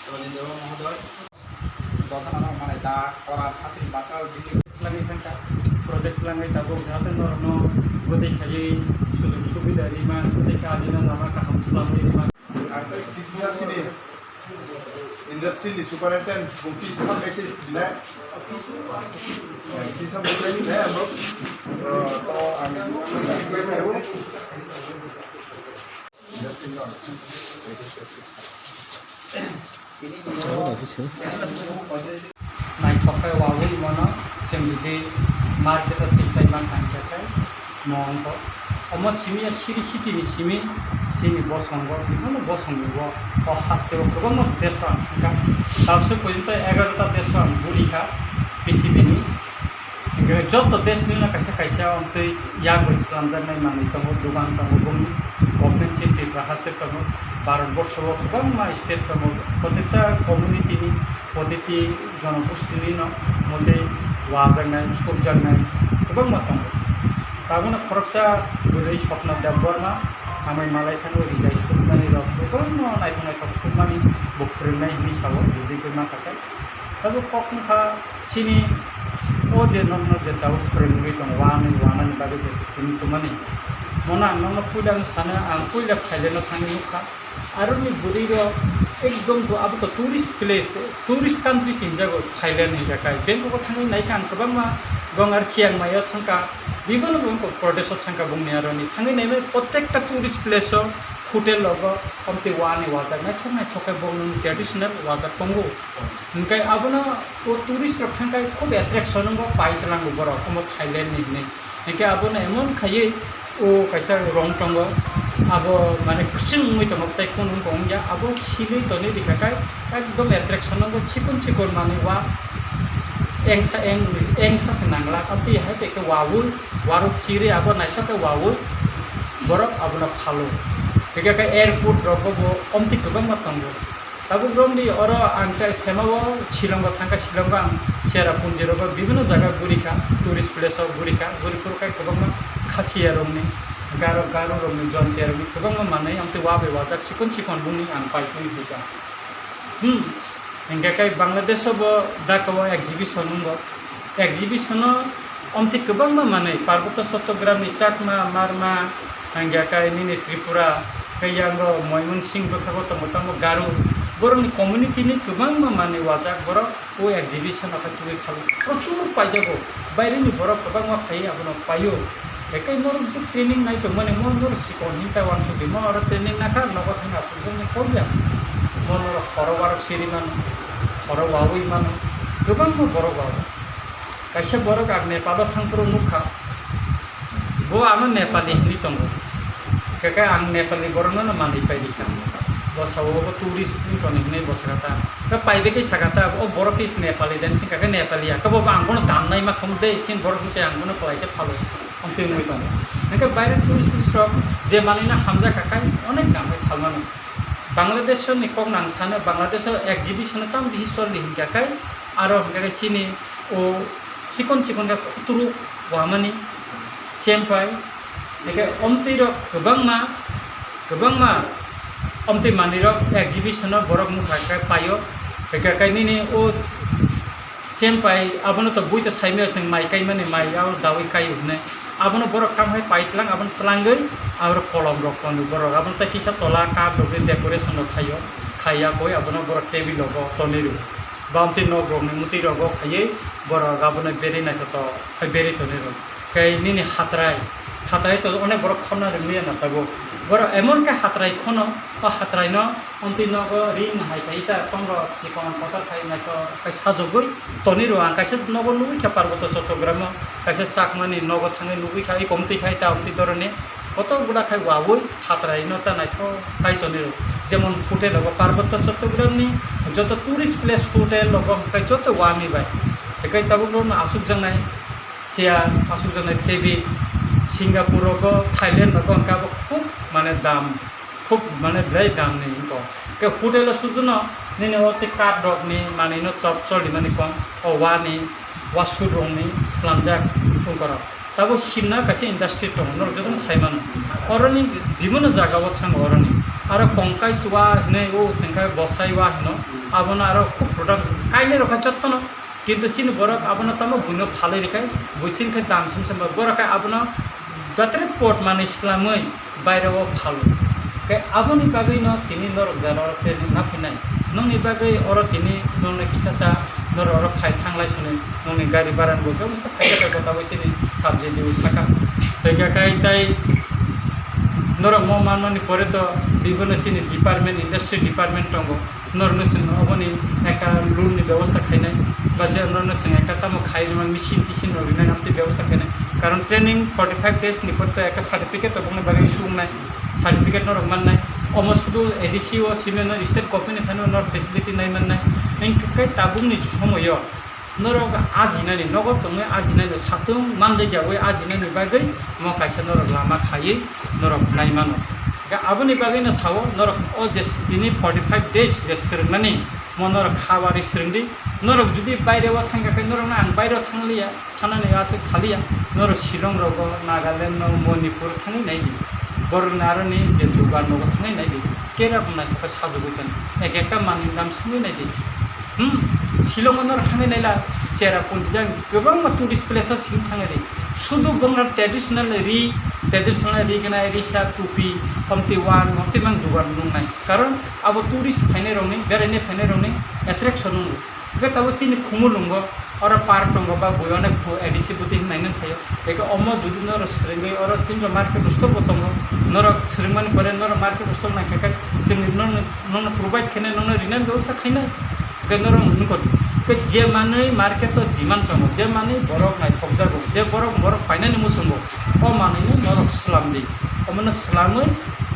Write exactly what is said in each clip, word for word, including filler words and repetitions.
Rajendra Mohodoy, Dosanano manai da, Korat, Hatri, Bakal, Dili. Langwi thangkha, project langwi tabuk, jahate norokno bwtwi khaiwi sujog subida rima, bwtwi khe ajina lama kaham swlamwi rima. Ang tei kisa chini industry ni superintendent, bung kisa message rina. Kisa message rina, bro. To, to, ang request kaibo. Naithok khe wawi mano, chwng jodi market o twi khlai mankha hwnkhe khe mo wngkha. Omo simi ya siri city ni simi, chini bosongo, bibinno bosong ni bo, o haste o kwbangma desh o ang thangkha. Tabuk se porjonto egarota desh o ang guri kha prithibini. Hingke joto desh ni no kaisa kaisa tei yak bai slamjaknai manwi tongo, dogan tongo, bumung government chini Tripura haste tongo, Bharat borsho o kwbangma state tongo, protita community ni, protiti jonogosti ni no motei wajaknai, sopjaknai kwbangma tongo. Tabukno khoroksa bwrwi Swapna Debbarma, hamai malai thangwi rijai sukmani rok kwbangma naithok naithok sukmani bo phwrwngnai hinwi sao, bwrwi khe mankha khe. Tabuk kok wngkha chini o je nokno je tabuk phwrwngwi tongo, wanwi wanani bagwi je se chini tumani. Mono ang nokno puila wng sano, ang puila Thailand o thangwi nukha. Aroni bwrwi rok ekdom to abo to tourist place, tourist country se hinjago Thailand hinjakai. Bangkok o thangwi naikha ang kwbangma gong ar Chiang Mai o thangkha, bibinno bangkok Pradesh o thangkha bongni aroni. Thangwi naimani protekta tourist place o hotel rogo omtwi wani wajak naithok naithok khe bongni traditional wajak tongo. Hingke abono o tourist rok thangkai khub attraction wngbo pai tlango borok omo Thailand ni hinwi. Hingke abono emon khaiwi o kaisa rong tongo, abo mane kwchwng wngwi tongo tei khunung bo wngya, abo silwi tonwi rikha kai ekdom attraction wngbo chikon chikon manwi wa engsa eng engsa se nangla, amtwi hai khe wawi warok chiri abo naithok khe wawi borok abono phalo. Hingke khe airport rogo bo omtwi kwbangma tongo. Tabuk romdi oro ang khe sema o Shillong o thangkha, Shillong o ang Cherrapunji rogo bibinno jaga gurikha, tourist place o gurikha, guri phuru khe kwbangma Khasiya rokni, Garo, Garo rokni, Jontia rokni kwbangma manwi amtwi wa bai wajak chikon chikon bumung ang pai twi huikha. Hmm, hingkhe khe Bangladesh o bo Dhaka o exhibition wngo. Exhibition o omtwi kwbangma manwi, Parbotto Chottogramni Chakma, Marma, hingya khe nini Tripura, khe yango Moimon Singh bwkhago tongo, tamo Garo. Borokni community ni kwbangma manwi wajak borok o exhibition o khe tubui phalo. Prochur paijago, baireni borok kwbangma phaiwi abono paio. Ekai norok je training nai tongmani, mo norok sikon hinta wansukdi, mo oro training nakha, nogo thangna asukjaknai kok ya. Mo norok horo warok siri mano, horo wawi mano, kwbangma borok wawi. Kaisa borok ang Nepal o thangphuru nukha, bo ano Nepali hinwi tongo. Kaka ang Nepali borokno no manwi pai rikha. Bwsao bo tourist wng toni hinwi bwsakha ta. Khe pai bai khe sakha ta, o borok khe Nepali den singkha khe Nepali ya. Khe bo ang bono damnai ma khamu de, chini borok wngse ang bono kwlai khe phalo. Amtwi wngwi tongo. Hingkhe baire tourist rok je manwino hamjakha khai onek damwi phalmano. Bangladesh ni kok nang sano, Bangladesh o exhibition tam bisi choli hinkha khai, aro hinkha khai chini o chikon chikon khe khuturu wamani chempai, hinkhe omtwi rok kwbangma, kwbangma omtwi manwi rok exhibition o borok nukha khe paio, hinkha khai nini o Chempai abono to buito saimaya chwng mai kaimani mai, abo dawi kaio hwnwi. Abono borok kam hai pai tlang, abono tlangwi abo kolom rok tongo borok. Abono tei kisa tola cup rok decoration rok khaio, khaiya koi abono borok table rogo tonwi rw. Bamtwi nok rokni mwtwi rogo khaiwi borok abono berwi naithotok khai berwi tonwi rw. Kei nini hatrai, hatrai to onek borok khorna rwngya na tabuk. Borok emon khe hatrai khono, o hatrai no omtwi nogo ring hai khai ta tongo chikon kotor khai naithotok khai sajagwi tonwi rw. Ang kaisa nogo nugwi kha Parboto Chottogramo, kaisa Chakmani nogo thangwi nugwi kha, eko omtwi khai ta omtwi doroni kotor gwda khai wawi hatrai no ta naithok khai tonwi rw. Jemon hotel rogo Parboto Chottogramni joto tourist place hotel rogo khai joto wani bai. Ekai tabuk no asukjaknai chair, asukjaknai table, Singapore rogo, Thailand rogo hwnkhe abo khub mane dam, khub mane belai dam ni wngkha. Khe hotel o sudu no nini o tei kath rok ni manwi no chop choli mani kong, o wa ni, wa sut rok ni slamjak wngkha rok. Tabo Simna kaisa industry tongo, norok jotono sai mano. Oroni bibinno jaga o thango oroni. Aro kongkai suwa hinwi o chwngkha bosai wa hino, abono aro khub product kainwi rokha jottono. Kintu chini borok abono tamo buino phalwi rikha, buising khe dam sum sum borok khe abono jatre pot manwi swlamwi baireo phalo. Khe aboni bagwino tini norok jora oro training na phainai. Nokni bagwi oro tini nokni kisa sa norok oro phai thanglai suni nokni gari barang bo khe bwsa phaikha khe tabuk chini subject use saka. Tei khe kai tai norok mo manmani pore to bibino chini department, industry department tongo. Norokno chwng oboni ekta loan ni bebosta khainai, ba je norokno chwng ekta tamo khai rwma machine tisin rok rinai amtwi bebosta khainai. Karon training forty five days ni pore to ekta certificate rok wngna bagwi issue wngnai, certificate norok mannai. Omo sudu A D C o simi no state government ni thani no facility nai mannai. Wngkhe tabukni somoyo norok ajinani, nogo tongwi ajinani, satung manjakyawi ajinani bagwi mo kaisa norok lama khaiwi norok nai mano. Ga aboni bagwino sao, norok o je tini forty five days je swrwngnani, mo norok kha barwi swrwngdi. Norok jodi baireo thangkha khe norokno ang baireo thangliya, thanani aswk saliya. Norok Shillong rogo, Nagaland no, Manipur thangwi naidi. Borokni aroni je dugan nogo thangwi naidi. Kerap naithoka sajagwi tong. Ek ekta manwi dam simi naidi. Hmm, Shillong-o norok thangwi naila, Cherrapunji jang kwbangma tourist place-o simi thangwi ri. Sudu bongni traditional ri, traditional ri gwnai, risa, tupi, omtwi wan, omtwi mang dugan nungnai. Karon abo tourist phainai rokni, beraina phainai rokni attraction wngo. Hwnkhe tabuk chini Khumulwngo, oro park tongo, ba bui onek khu A D C bwtwi hinwi nai nang phaio. Eke omo jodi norok swrwngwi oro chini market stall bo tongo, norok swrwngmani pore norok market stall nangkha khe chwngni norok Nono provide khainai, nono rinani bebosta khainai. Hwnkhe norok nukho, hwnkhe je manwi market o demand tongo, je manwi borok naithokjago, je borok, borok painani muchungo, o manwino norok swlamdi. Omono swlamwi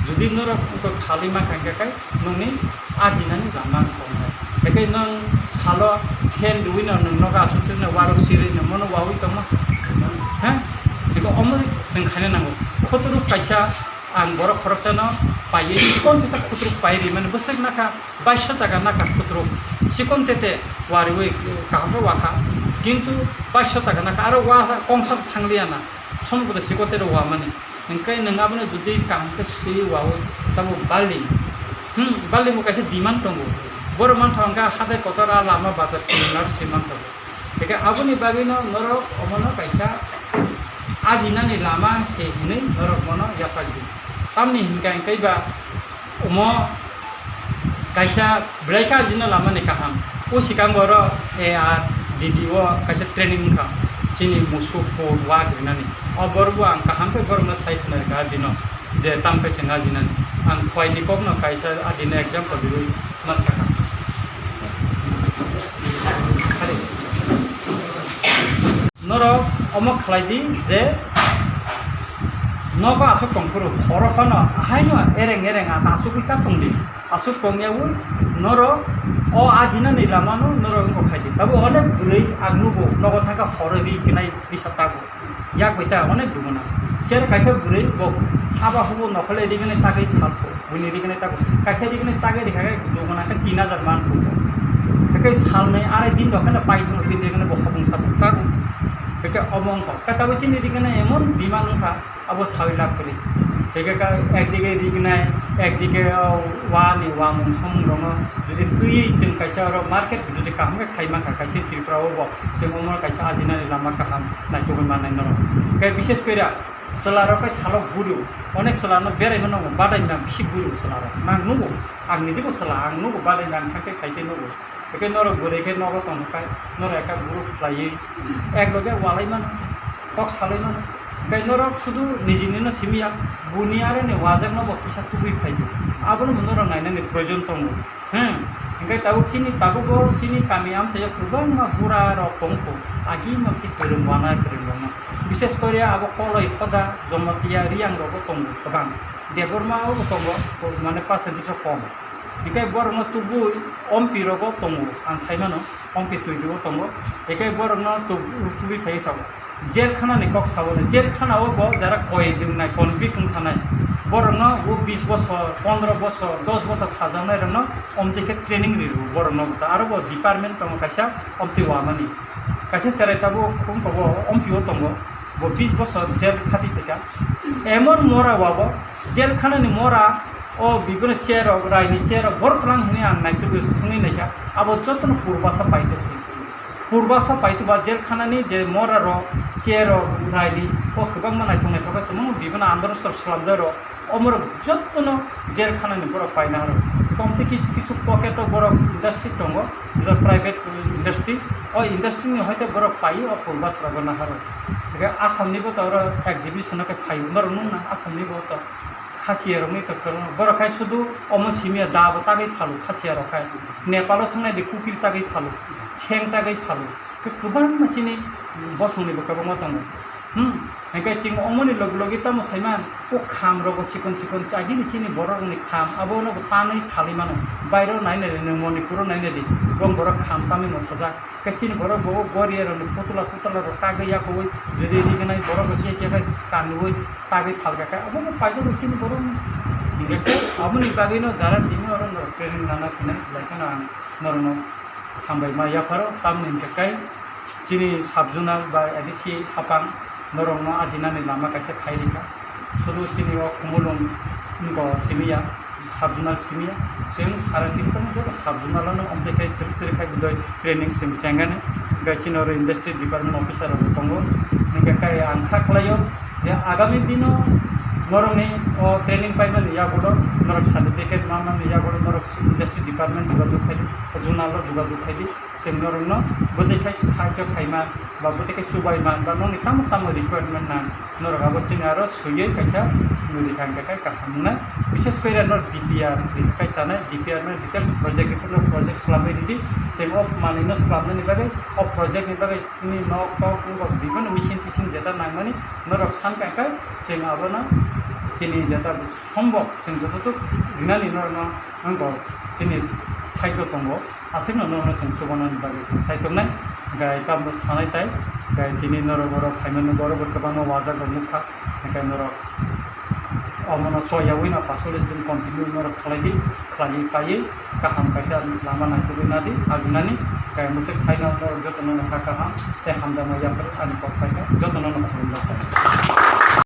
jodi norok wngkha khalwi mankha hwnkhe kai nokni ajinani lama tongnai. Hwnkhe nwng salo fan rwino nwng nogo achuk tongno warok sirwino mono wawi tongma. Ha? Hwnkhe omo chwng khaina nango. Khotorok kaisa ang borok khoroksano paiwi chikon chajak khotorok pai rimani bwswk nakha. Baisho taka naka kutruk, chikon tete wariwi kaham khe wakha, kintu baisho taka naka aro wa kongsa se thangliya na, somobodo chikon tere wamani. Hwnkhe nwng abono jodi kaham khe swiwi wawi tamo bali, hmm, bali bo kaisa demand tongo. Borok mantha hwnkhe hathai kotor a lama bazar kilometer se mantha. Hwnkhe aboni bagwino norok omono kaisa ajinani lama se hinwi norok bono yachakdi. Tamni hinkhe hwnkhe ba omo kaisa belai khe ajina lamani kaham. O swkang oro A R D D o kaisa training wngkha chini musuk pur wak rinani. O borok bo ang kaham khe borokno sai khna rwkha a dino je tam khe chwng ajinani. Ang phuaini kokno kaisa a dino example riwi ma sakha. Norok omo khlai di je nogo aswk tong phuru, horo phano haino ereng ereng asa asugwi ta tong di. Aswk tong yaui norok o ajinani lamano norok wngkha khai di. Tabuk onek bwrwi ang nugo nogo thangkha horo ri gwnai risa tago. Yak bai ta onek duguna. Cher kaisa bwrwi bo haba hubo nokhole ri gwnai tagwi thalpho. Buini ri gwnai tago. Kaisa ri gwnai tagwi rikha khe duguna khe tin hajar man hubo. Hake salnwi arai din rok kheno paithakno tin ri gwnai bo hopung sapung tago. Hake omo wngkha. Khe tabuk chini ri gwnai emon demand wngkha. Abo sawi lab kwrwi. Hwnkhe ka ekdike rignai, ekdike, o, wani wamung samung rokno jodi twiwi chwng kaisa oro market jodi kaham khe khai mankha, kaisa Tripura o bo chwng omo kaisa ajinani lama kaham naitugwi mannai norok. Hwnkhe bishes kore chwla rok khe salo guru, onek chwla no beraima nango, badai na bisi guru chwla rok. Ang nugo, ang nijebo chwla, ang nugo badai na ang thang khe khai khe nugo. Hwnkhe norok bwrwi khe nogo tongkha, norok ekha group khlaiwi ek loge walai mano, kok salai mano. Hwnkhe norok sudu nijini no simi ya, buni aro ni wajakno bo kisa kubui phai di. Abono bo norok nainani proyojon tongo. Hmm. Hwnkhe tabuk chini tabuk bo chini kami amchaio kwbangma bura rok tongkho, agi no ki kwrwng wana kwrwng rokno. Bishes kore abo Koloi Khoda, Jomotia, Riyang rogo tongo kwbang. Debbarma o bo tongo, mane percentage o kom. Hwnkhe borokno tubui ompi rogo tongo, ang sai mano, ompi twi rogo tongo. Hwnkhe borokno tub-, tubui phai sao. Jail khana ni kok sao, jail khana o bo jara koi wngnai, convict wng thanai. Borokno o bis bosor, pondro bosor, dos bosor sajaknai rokno omjai khe training ri rwo borokno. Aro bo department tongo kaisa ompi wamani. Kaisa cherai tabuk wngkha bo ompi o tongo. Bo bis bosor jail khati phaikha. Emon mora wabo, jail khanani mora O bibino chair rok, raini chair rok, borok twlang hwnwi ang naitugwi swngwi naikha. Abo jotono purba sa paitwk. Purba sa paitwk ba jail khanani je mora rok, chair rok, raini, o kwbangma naithok naithok khe tongmani bibino andro sor swlamjak rok. Omorok jotono jail khanani borok paina horo. Komtwi kisu kisu pocket o borok industry tongo, jesa private industry. O industry ni hoite borok paio, o purba sa rok naharo. Hwnkhe Assam ni bo to oro exhibition o khe phaio. Norok nukna Assam ni bo to. Khasiya rokni to kwbangma. Borok khai sudu omo simiya da bo tagwi phalo khasiya rok khai. Nepal o thangnai de kukri tagwi phalo, seng tagwi phalo. Khe kwbangma chini bosongni bo kwbangma tongo. Hmm. Hingke chwng omoni log logi tamo saiman, o kham rogo chikon chikon chagini chini borok rokni kham, abo no tanwi phalwi mano. Bairo nainai de, nwng Manipur o nainai de, bong borok kham tamwi mwsajak. Khe chini borok bo goriya rokni putula putula rok tagwi yakowi, jodi rignai borok bo khe khe khe kanwi tagwi phalka khe, abo bo paijak bo chini borok ni. Hingke khe aboni bagwi no jara tini oro norok training nana phinai, belai kheno ang norok no hambai ma yapharo, tamni hingke kai chini sub zonal ba A D C hapang norok no ajinani lama kaisa khai rikha. Sudu chini o Khumulwng wngkha simiya, sub zonal simiya. Chwng sara Tripura ni joto sub zonal ano omtwi khai twrwk twrwk khai bwdai training chwng chengani. Hwnkhe chini oro industry department officer rok bo tongo. Hwnkhe kai ang kha khlaio je agami dino norokni o training paimani yagulo norok certificate manmani yagulo norok industry department jogajog khai di, zonal o jogajog khai di. Chwng norokno bwtwi khai sahajyo khaima ba bwtwi khai chubaima ba nokni tamo tamo requirement nang norok abo chini aro swiwi kaisa nuri thang khe khai kaham wngnai. Bishes kore norok D P R rikha khai chanai, D P R no details project report no project swlamwi ridi. Chwng o manwi no swlamnani bagwi, o project ni bagwi chini nok tok wngkha bibino machine tising jeta nangmani norok san kha khai chwng abono chini jeta sombok chwng jototok rinani norokno wngkha chini side o tongo. Aswkno norokno chwng chubanani bagwi chwng chaitongnai, hwnkhe tamo sanai tai, hwnkhe tini norok oro phaimani borok bo kwbangma wajak rok nukha, hwnkhe norok omono choyawi no pasolis din continue norok khlai di, khlaiwi paiwi kaham kaisa lama naitugwi nadi, ajinani, hwnkhe mwswk saino norok jotono no kha kaham tei hamjakma yapharwi ani kok phaikha, jotono no khulumjak.